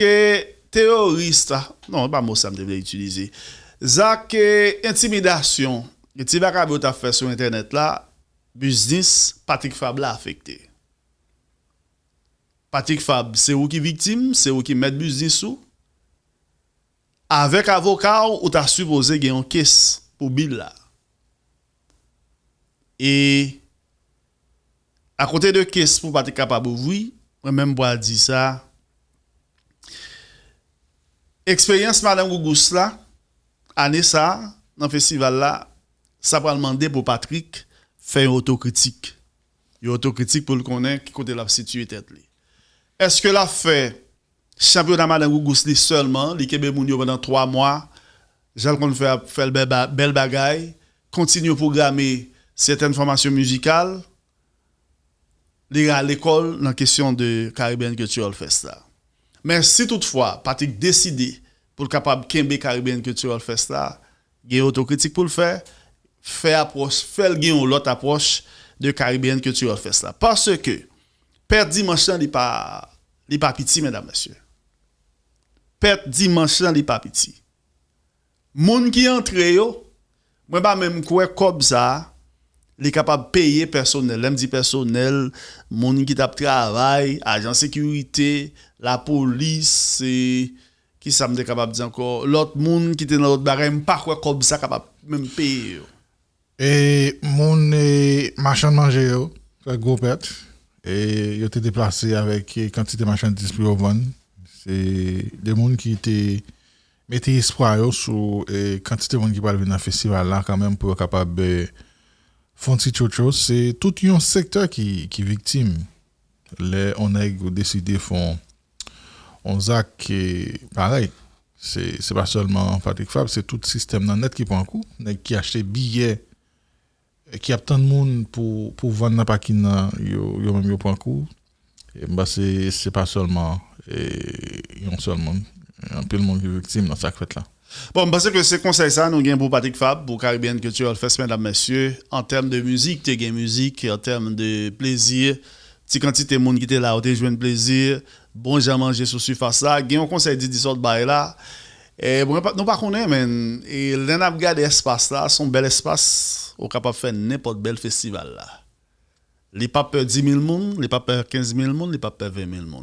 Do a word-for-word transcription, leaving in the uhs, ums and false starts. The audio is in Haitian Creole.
ke teyoris la, non, e pa mo sa m te vle itilize. Zak entimidasyon ke ti vakabon yo t ap fè sou entènèt la, biznis Patrick Fabre la afekte. Patrick Fabre, se ou ki viktim, se ou ki mèt biznis ou. Avèk avoka w, ou ta sipoze gen yon kes pou bil la. E akote de kes pou Patrick kapab ouvri, mwen menm pral di sa, eksperyans Madan Gougous la, ane sa, nan festival la, sa pral mande pou Patrick fè yon otokritik. Yon otokritik pou l konnen ki kote l ap sitiye tèt li. Èske l ap fè chanpyona Madan Gougous li sèlman, li kenbe moun yo pandan twa mwa, jan l konn fè, fè l bèl ba- bèl bagay, kontinye pwograme sètèn fòmasyon mizikal, li rale kò l nan kesyon de Caribbean Cultural Fest la. Men si toutfwa Patrick deside pou l kapab kenbe Caribbean Cultural Fest la, gen otokritik pou l fè, fè apwòch, fè l gen yon lòt apwòch de Caribbean Cultural Fest la. Paske pèt dimanch lan, li pa, li pa piti, medam, mesye. Pèt dimanch lan, li pa piti. Moun ki antre yo, mwen pa menm kwè kòb sa a, li kapab peye pèsonèl. Lè m di pèsonèl, moun ki t ap travay, ajan sekirite, lapolis, e, ki sa m te kapab di ankò? Lòt moun ki te nan lòt bagay, m pa kwè kòb sa kapab menm peye yo. E moun, e, machann manje yo fè gwo pèt. E yo te deplase avèk, e, kantite machandiz pou yo vann. Se de moun ki te mete espwa yo sou, e, kantite moun ki pral vin nan festival la kanmenm pou yo kapab, e, fè yon ti tchotcho. Se tout yon sektè ki, ki viktim. Lè yon nèg deside fè yon, yon zak, e, parèy. Se, se pa sèlman Patrick Fabre, se tout sistèm nan nèt ki pran kou. Nèg ki achte biyè, ki ap tann moun pou, pou vann nan pakin nan, yo, yo menm yo pran kou. E m panse se pa sèlman, e, yon sèl moun. Anpil moun ki viktim nan sa k fèt la. Bon, m panse ke se konsèy sa nou gen pou Patrick Fabre, pou Caribbean Cultural Fest, medam, mesye. An tèm de mizik, te gen mizik, an tèm de plezi, ti kantite moun ki te la, yo te jwenn plezi, bon jan manje sou sifas la. Gen yon konsèy Didi sot bay la. E, mwen pa, nou pa konnen, men, e, lè n ap gade espas la, se yon bèl espas, ou kapab fè nenpòt bèl festival la. Li p ap pè dis mil moun, li p ap pè kenz mil moun, li p ap pè ven mil moun.